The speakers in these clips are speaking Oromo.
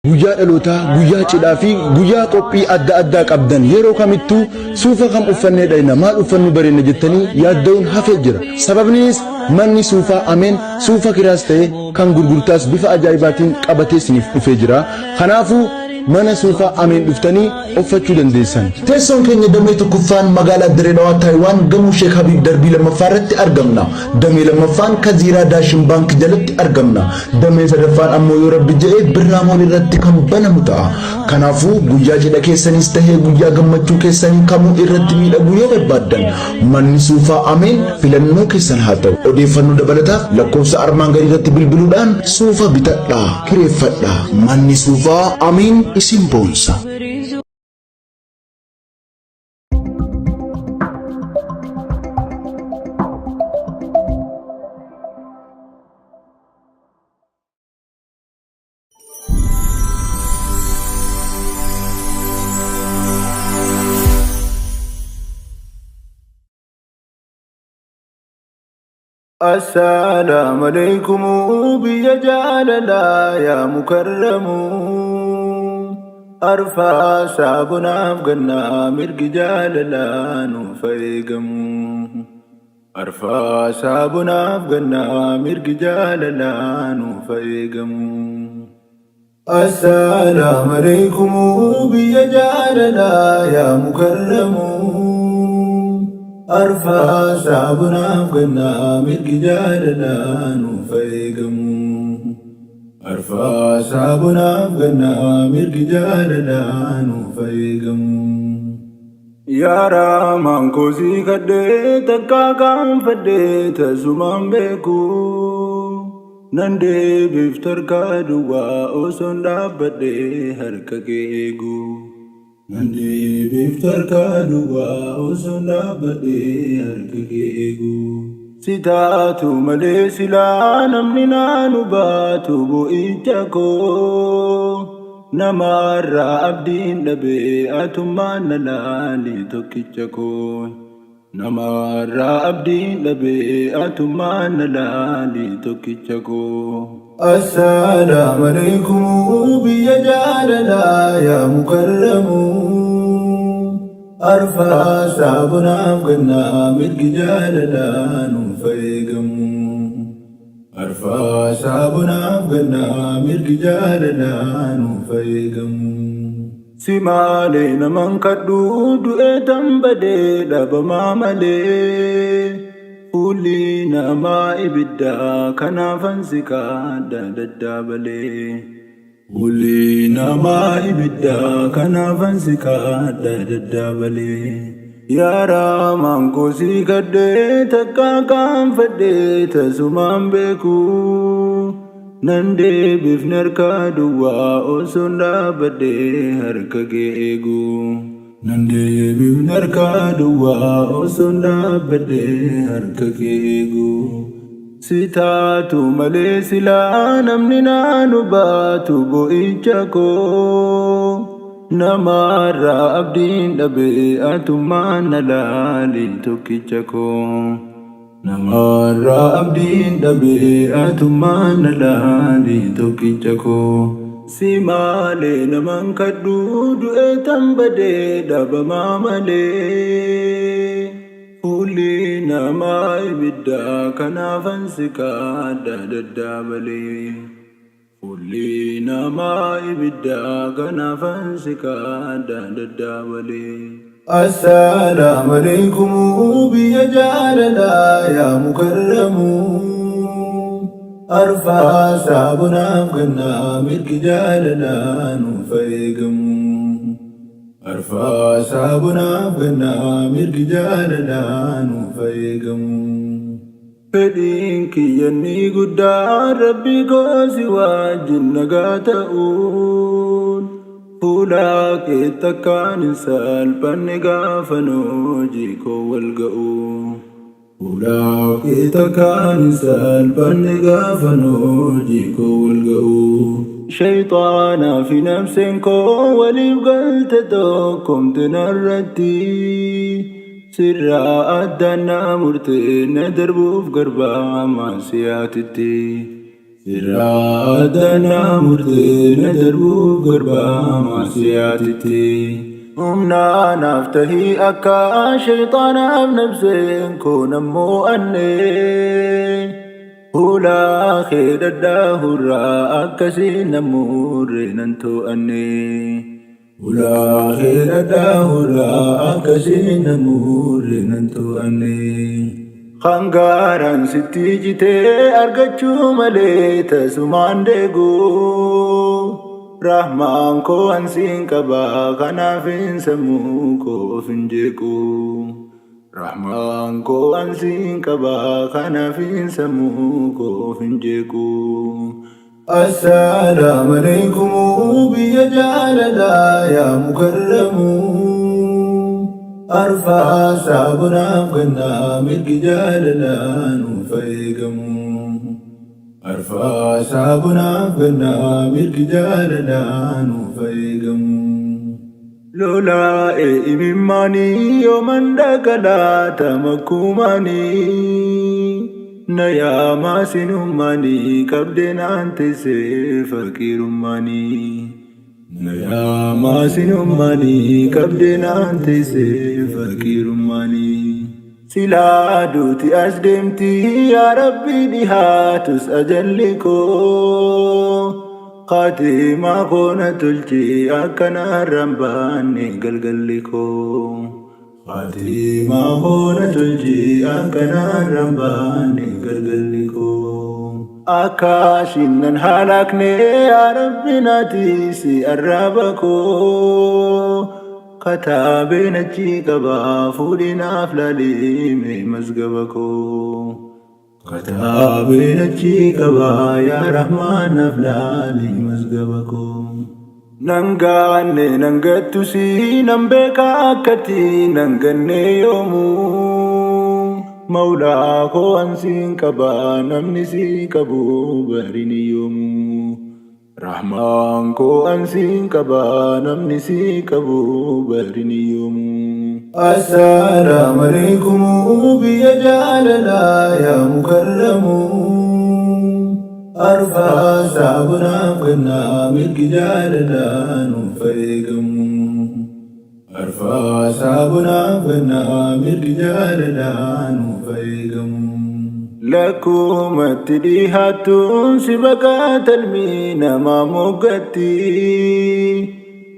Guyyaa dhalootaa, guyyaa cidhaa fi guyyaa qophii adda addaa qabdan yeroo kamittuu suufa kam uffannee dhayna, maal uffannu bareenna jettanii yaadda'uun hafee jira. Sababniis manni suufaa Ameen suufa kiraas ta'e kan gurgurtaas bifa ajaa'ibaatiin qabatee isiniif dhufee jira. Kanaafuu mana suufaa Ameen dhuftanii uffachuu dandeessan. Teessoon keenya damee tokkoffaan magaalaa Dirree Dhawaa Taayiwaan gamoo Sheek Habiib darbii lammaffaa irratti argamna. Damee lammaffaan Kaziiraa Daashin Baank jalatti argamna. Damee sadaffaan ammoo yoo Rabbi je'e Birraa Mool irratti kan banamu ta'a. Kanaafuu guyyaa cidha keessaniis tahee guyyaa gammachuu keessanii kamuu irratti miidhaguu yoo barbaaddan manni suufaa Ameen filannoo keessan haa ta'u. Odeeffannoo dabalataaf lakkoofsa armaan gadii irratti bilbiluudhaan suufa bitadhaa, kireeffadhaa. Manni suufaa Ameen isin boonsa. Assalaamu alaikum biyya jaalalaa yaa mukarramu. Arfaasaa bonaaf gannaa mirgi jaalalaa nuuf haa eegamu. Arfaasaa bonaaf gannaa mirgi jaalalaa nuuf haa eegamu. Assalaamu alaikum biyya jaalalaa yaa mukarramu. Arfaasaa bonaaf gannaa mirgi jaalalaa nuuf haa eegamu. Arfaasaa bonaaf gannaa mirgi jaalalaa nuuf haa eegamu. Yaa Rahmaan koo sii kadhee takkaa qaanfadhee tasumaan beeku. Nan deebiif tarkaa duwwaa osoon dhaabbadhee harka kee eegu. Nan deebiif tarkaa duwwaa osoon dhaabbadhee harka kee eegu. Si taatu malee silaa namni naanu baatu boo'icha koo. Namaarraa abdiin dhabee atummaan na laali tokkicha koo. Namarraa abdiin dhabee atummaan na laali tokkicha koo. Assalaamu alaikum biyya jaalalaa yaa mukarramu. Arfaasaa bonaaf gannaa mirgi jaalalaa nuuf haa eegamu. Arfaasaa bonaaf gannaa mirgi jaalalaa nuuf haa eegamu. Si malee naman kadhu du'ee tan badee dhabamaa malee. Fuulli namaa ibidda kanaafan si kadha daddaabalee. Fuulli namaa ibidda kanaafan si kadha daddaabalee. Yaa Rahmaan koo si kadhee takkaa qaanfadhee tasumaan beeku. Nan deebifne harka duwwaa osoon dhaabbadhee harka kee eegu. Nan deebifne harka duwwaa osoon dhaabbadhee harka kee eegu. Si taatu malee silaa namni naanu baatu boo'icha koo. Namaarraa abdiin dhabee atummaan na laali tokkicha koo. Namarraa abdiin dhabee atummaan na laali tokkicha koo. Si malee naman kadhu du'ee tan badee dhabamaa malee. Fuulli namaa ibidda kanaafan si kadha daddaabalee. Fuulli namaa ibidda kanaafan si kadha daddaabalee. Assalaamu alaikum biyya jaalalaa yaa mukarramu. Arfaasaa bonaaf gannaa mirgi jaalalaa nuuf haa eegamu. Arfaasaa bonaaf gannaa mirgi jaalalaa nuuf haa eegamu. Fedhiin kiyya inni guddaan Rabbii koo si wajjin nagaa ta'uun fuula keetti akkaan hin salphanne gaafan hojii koo wal ga'u. Fuula keetti akkaan hin salphanne gaafan hojii koo wal ga'u. Shayxaanaa fi nafseen koo waliif galte tokkomte narratti. Sirraa addaan na murtee na darbuuf garbaa maasiyaatitti. Sirraa addaan na murtee na darbuuf garbaa maasiyaatitti. Humna naaf tahii akka shayxaanaaf nabseen koo nan moo'anne. Hulaa kee dhadhaahurraa akkasiin nan murre nan too'anne. Hulaa kee dhadhaahurraa akkasiin nan murre nan too'anne. Hangaaraan sitti jitee argachuu malee tasumaan deegu. Rahmaan koo ansiin qaba kanaafin sammuu koo of hin jeequ. Rahmaan koo ansiin qaba kanaafin sammuu koo of hin jeequ. Assalaamu alaikum biyya jaalalaa yaa mukarramu. Arfaasaa bonaaf gannaa mirgi jaalalaa nuuf eegamu. Arfaasaa bonaaf gannaa mirgi jaalalaa nuuf eegamu. Lolaa'ee imimmaanii yooman dhagalaata makkumaanii. Na yaamaa sinummaanii qabdee naan teessee faqiirummaanii. Na yaamaa sinummaanii qabdee naan teessee faqiirummaanii. Silaa duuti as deemti yaa Rabbi dhihaatus ajalli koo. Khatimaa koo na tolchi akka narraan baanne galgalli koo. Khatimaa koo na tolchi akka narraan baanne galgalli koo. Akkaasiin nan halaakne yaa Rabbi naatiisi arraba koo. Kataabeen achi qaba fuudhinaaf laalime mazgaba koo. Kataabeen achi qaba yaa Rahmaan naaf laali mazgaba koo. Nan gaanne nan gattusi nan beeka akkatti nan ganne yoomuu. Mawlaa koo ansiin qaba namni si qabu barin yoomuu. Rahmaan koo ansiin qaba namni si qabu barin yoomuu. Assalaamu alaikum biyya jaalalaa yaa mukarramu. Arfaasaa bonaaf gannaa mirgi jaalalaa nuuf eegamu. Arfaasaa bonaaf gannaa mirgi jaalalaa nuuf eegamu. Lakkumatti dhihaattuun si baqaa talmii namaa moggatti.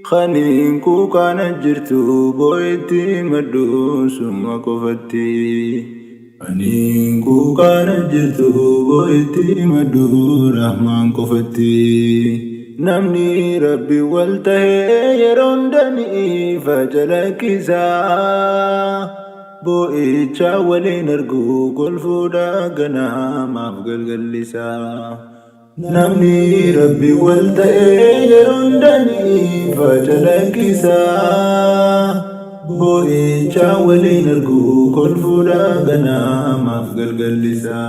Kaniin kuukaana jirtu boo'etti maddu suma qofatti. Aniin kuukaana jirtu boo'etti maddu rahmaan qofatti. Namni Rabbi wal tahee yeroo hundanii facalaqqisa. Boo'icha waliin argu kolfuudha ganamaaf galgallisa. Namni Rabbi wal ta'ee yeroo hundanii facalaqqisa. Boo'icha waliin argu kolfuudha ganamaaf galgallisa.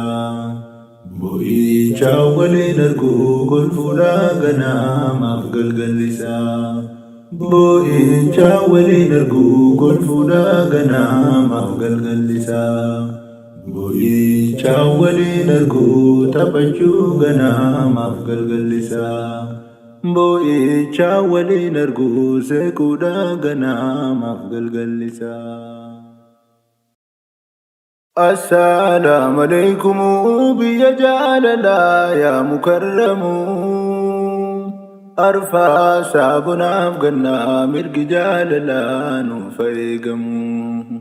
Boo'icha waliin argu kolfuudha ganamaaf galgallisa. Boo'icha waliin argu kolfuudha ganamaaf galgallisa. Boo'icha waliin argu taphachuu ganamaaf galgallisa. Boo'icha waliin argu seequudha ganamaaf galgallisa. Assalaamu alaikum biyya jaalalaa yaa mukarramu. Arfaasaa bonaaf gannaa mirgi jaalalaa nuuf eegamu.